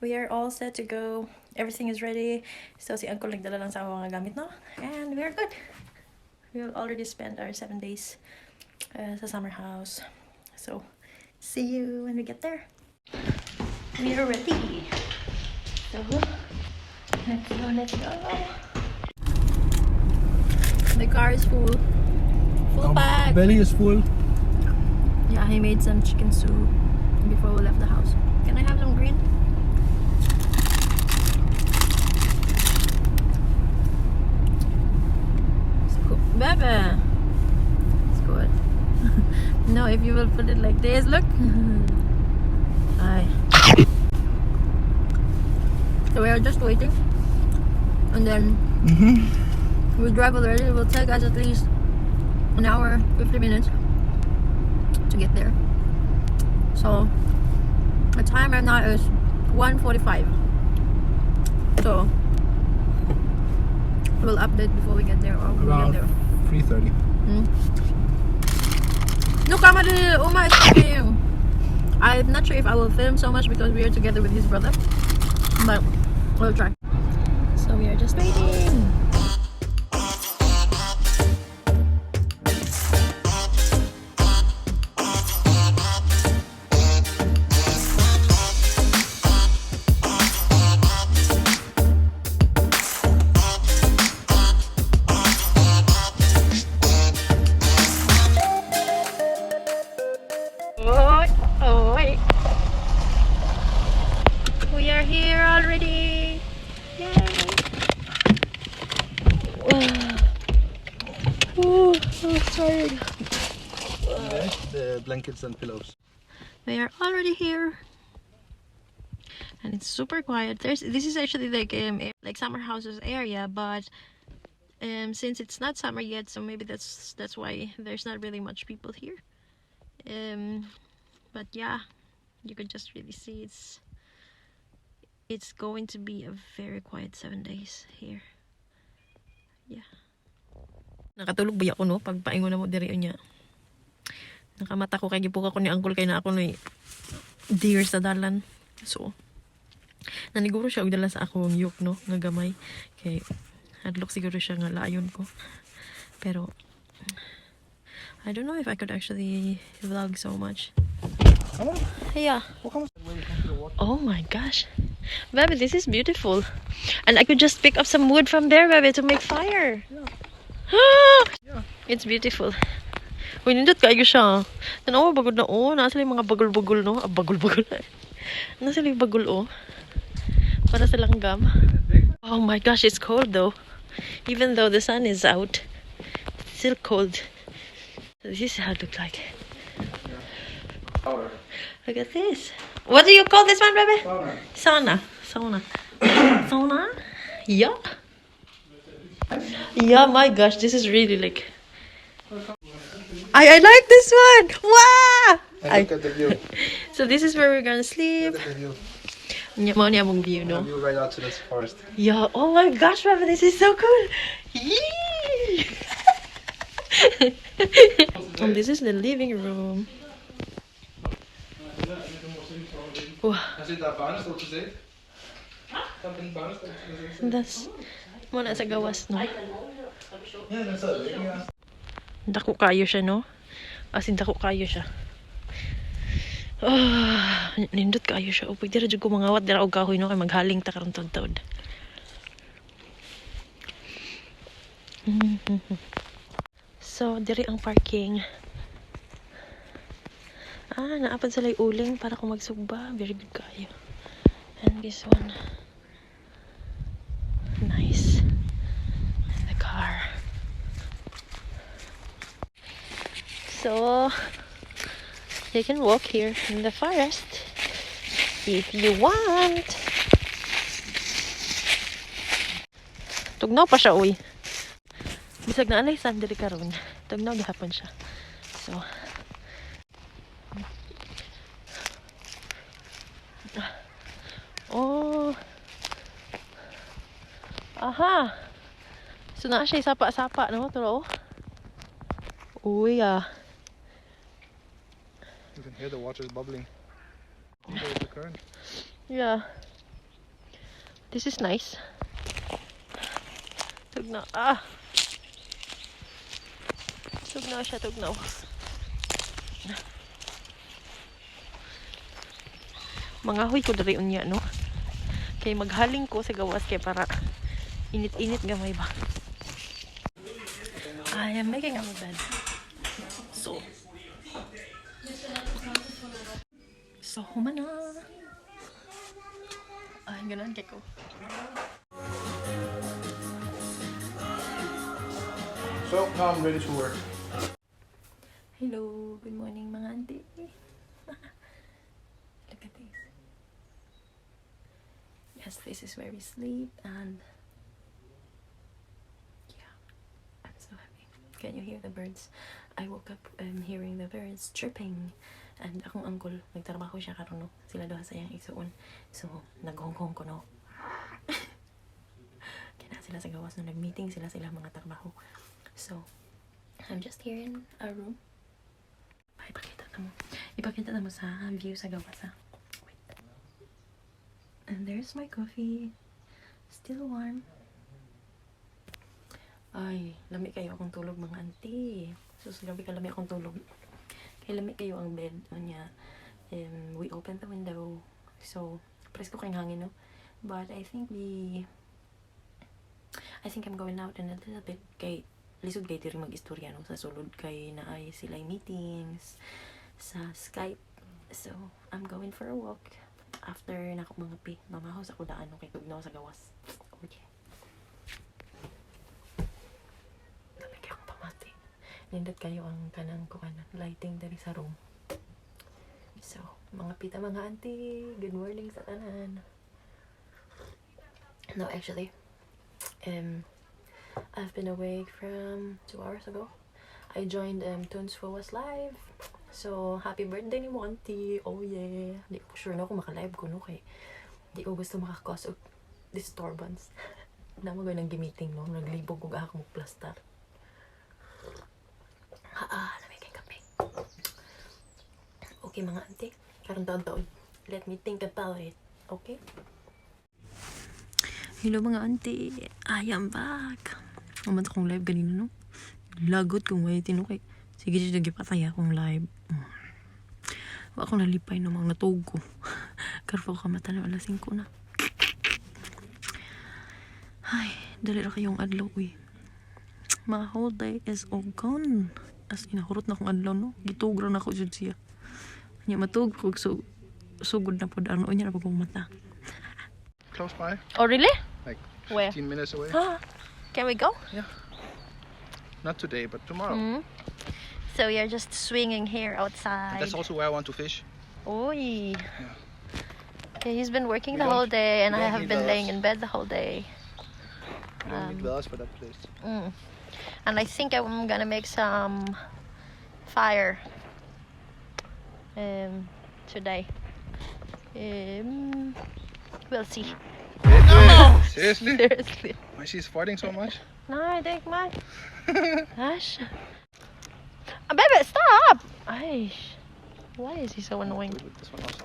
We are all set to go. Everything is ready. So si Uncle nagdala lang sa among mga gamit, no? And we are good. We will already spend our 7 days sa summer house. So, see you when we get there. We are ready. So, let's go, let's go. The car is full. Full pack. Belly is full. Yeah, he made some chicken soup before we left the house. Can I have some green? It's good. Bebe! It's good. No, if you will put it like this, look. Aye. So we are just waiting. And then we'll drive already. It will take us at least an hour, 50 minutes to get there. So the time right now is 1:45. So we'll update before we get there or when we get Around there. 3:30. No, Kamali, Uma is cooking. I'm not sure if I will film so much because we are together with his brother, but we'll try. So we are just waiting. Oh, oh, wait. We are here already. Yay. Oh, I'm tired. The blankets and pillows. We are already here. And it's super quiet. There's This is actually like summer houses area, but since it's not summer yet, so maybe that's why there's not really much people here. But yeah, you could just really see it's going to be a very quiet 7 days here. Yeah. Nakatulog ba ako, no? Pagpaingon na mo diri unya. Nakamata ko kay gipuka ko ni Uncle kay na ako no deer sa dalan. So, naniguro siya og dala sa akong yoke, no, nga gamay kay hadlok siguro siya nga layon ko. Pero I don't know if I could actually vlog so much. Yeah. Oh my gosh. Baby, this is beautiful. And I could just pick up some wood from there, baby, to make fire. Yeah. It's beautiful. Uy, nindot kaayo siya. Tanawa, bagod na, oh. Naa sila yung mga bagol-bagol, no? Ah, bagol-bagol. Naa sila yung bagol, oh. Para sa langgam. Oh my gosh, it's cold though. Even though the sun is out, it's still cold. This is how it looks like. Powder. Look at this. What do you call this one, baby? Sauna. Sauna. Sauna. Sauna? Yeah. Yeah, my gosh, this is really like. I like this one. Wow! And look at the view. So this is where we're gonna sleep. Look at the view. Nya mao niya among view, The no? view right out to this forest. Yeah. Oh my gosh, baby, this is so cool. Yee! And this is the living room. Wow. Har der er barnestol til sæt. Der er en barnestol til sæt. That's mao na sa gawas, no? Ja, den sad ikke engang. Dako kayo siya, no? As in, dako kayo siya. Ah, nindot kayo siya. O, pwede ra jud ko mangawat dira og kahoy, no? Kay maghaling ta karon taud-taud. So, diri ang parking. Ah, naa pud sila uling para kung magsugba. Very good kayo. And this one. Nice. And the car. So, you can walk here in the forest if you want. Tugnaw pa siya, uy. Bisag naa lay sun diri karon. Tugnaw gihapon siya. So, oh. Aha. So naa siya sapa-sapa, no? Turo. Uy, ah. You can hear the waters bubbling. There's the current. Yeah. This is nice. Tugnaw. Ah! Tugnaw siya, tugnaw. Mangahoy ko diri unya, no? Kay maghaling ko sa gawas kay para init-init gamay ba. I am making our bed. So, human na. Ay, ganun kay ko. So now I'm ready to work. Hello, good morning, mga auntie. Look at this. Yes, this is where we sleep and yeah, I'm so happy. Can you hear the birds? I woke up hearing the birds chirping and akong uncle, nagtrabaho siya karon, no. Sila duha sa iyang igsuon. So, naghonghong ko, no. Kaya sila sa gawas no, nag-meeting sila sila mga trabaho. So, I'm just here in our room. Ay, ipakita na mo. Ipakita na mo sa view sa gawas, ha. Wait. And there's my coffee. Still warm. Ay, lami kayo akong tulog, mga auntie. Sus, grabe ka lami akong tulog. Kay lami kayo ang bed. Unya, we open the window. So, presko kayong hangin, no? But I think I'm going out in a little bit. Kay, lisod kay diri mag-istorya, no, sa sulod kay naay sila meetings sa Skype. So, I'm going for a walk after na ako mga pi. Mamahos ako daan, no, kay tugnaw sa gawas. Okay. Dami kayo akong pamati. Nindot kayo ang kanang kuan lighting diri sa room. So, mga pita, mga auntie, good morning sa tanan. No, actually, I've been awake from 2 hours ago. I joined Tunes Fowas live. So, happy birthday ni mo, auntie. Oh yeah. Di ko sure na kung maka-live ko, no? Kay, di ko gusto maka-cause og disturbance. Namo ng meeting, no? Naglibog ko ako mo plastar. Ah, ah, lamig kay kape. Okay, mga auntie. Karon taon-taon. Let me think about it. Okay? Hello, mga auntie. I am back. Naman akong live ganina, no? Lagot kung may tinukay. Sige, sige, gipatay akong live. Wa akong nalipay no, mga natug ko. Karfo ka mata na alas 5 na. Ay, dali ra kayong adlaw, uy. My whole day is all gone. As in, hurot na akong adlaw, no? Gitug ra na ako jud siya. Nya matug ko so sugod na pod ano nya na pud kong mata. Close by, Oh, really? Like Where? 15 minutes away. Can we go? Not today, but tomorrow. So we are just swinging here And outside. that's also where I want to fish. Oy. Yeah, he's been working We the whole day, and we I don't have need been laying those. in bed the whole day. We don't need wells for that place. And I think I'm gonna make some fire today. We'll see. Seriously? Seriously. Why she's farting so much? No, I think my. Ash. Ah, Bebe, stop! Ay, why is he so annoying? Do it with this one also.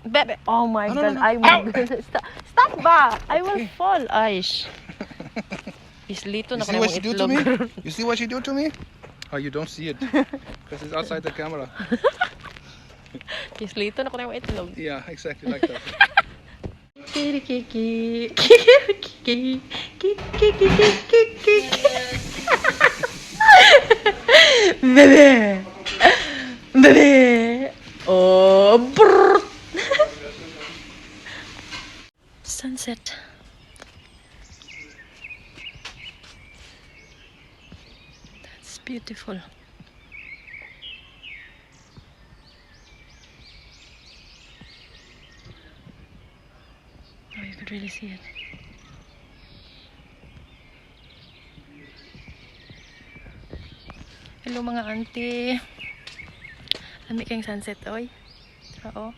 Bebe, oh my No, no, God, no, no. I will stop. Stop ba? I will fall. Aish. Islito You na see ko what she do to itlog. me? You see what she do to me? Oh, you don't see it because it's outside the camera. Islito na ko na yung itlog. Yeah, exactly like that. Kiki kiki kiki kiki kiki kiki. Bebe. Bebe. Oh, brrr. Sunset. That's beautiful. Oh, you could really see it. Hello, mga auntie. Lami kayong sunset, oy. Oo.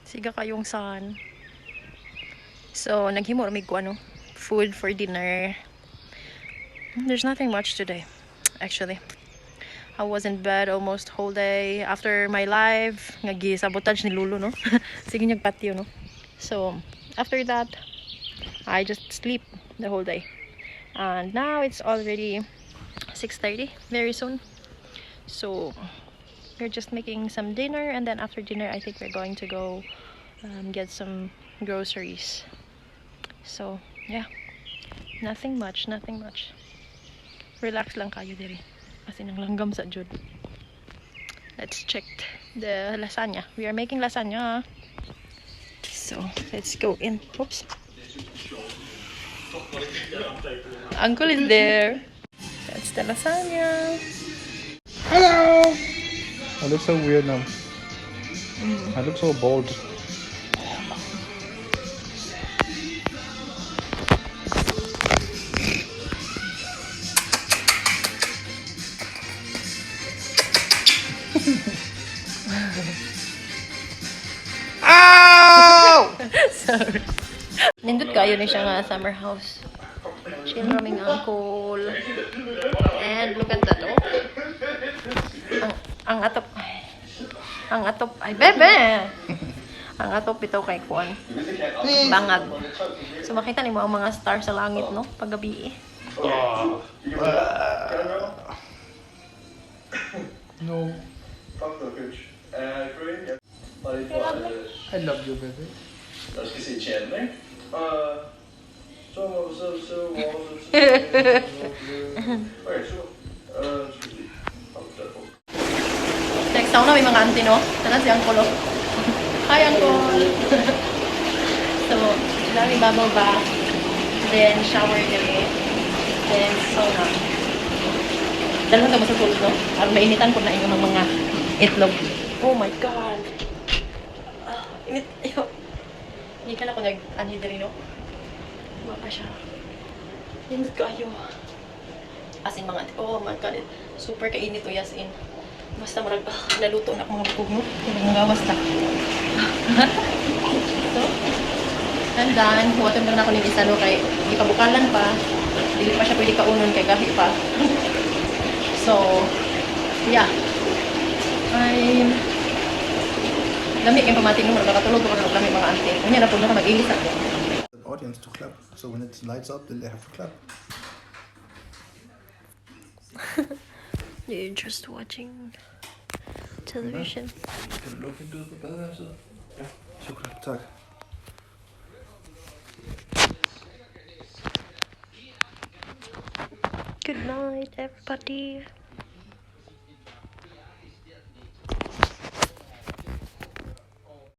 Siga kayong sun. So, naghimo ra mig ko ano, food for dinner. There's nothing much today, actually. I was in bed almost whole day after my live. Nga sabotage ni Lulu, no? Sige niyag patio, no? So after that, I just sleep the whole day. And now it's already 6:30, very soon. So we're just making some dinner, and then after dinner I think we're going to go get some groceries. So yeah, nothing much, nothing much. Relax lang kaayo diri. As in, ang langgam sa jud. Let's check the lasagna. We are making lasagna. So let's go in. Oops. Uncle is there. That's the lasagna. Hello! I look so weird now. I look so bold. Ow! Sorry. Nindot kaayo ni siya nga summer house. Chill raming uncle. And look at that, oh. Ang atop. Ang atop. Ay, bebe! Ang atop ito kay kuan. Bangag. So makita nimo ang mga star sa langit, no? Paggabi eh. No. I love you, baby. Der skal se chatten, ikke? Og så så så så. Okay, super. Skal vi se. Next sauna may mga auntie, no? Tanan si Uncle, oh. Hi, Uncle! So, dami bubble bath. Then, shower diri. Then, sauna. Dalawang ka mo sa sulod, no? Aron mainitan ko na inyong mga itlog. Oh my God! Ah, init. Ayo. Hindi ka na ako nag-anhi diri, no? Wa pa siya. Init kaayo. As in mga, oh my God. Super kainit to, as in. Basta murag, ah, naluto na akong mga bukog mo. Mga gawas na. So, and then, huwaton lang na ako ning isa, no, kay gipabukalan pa. Dili pa siya pwede kaunon kay gahi pa. So, yeah. Ay, lami kay pamati no, murag nakatulog ko karon lami mga ante. Unya na pud na ka mag-ilis ako. An audience to clap. So when it lights up, then they have to clap. You're just watching television. Kan du lukke vinduet på badeværelset? Ja, super. Tak. Good night, everybody.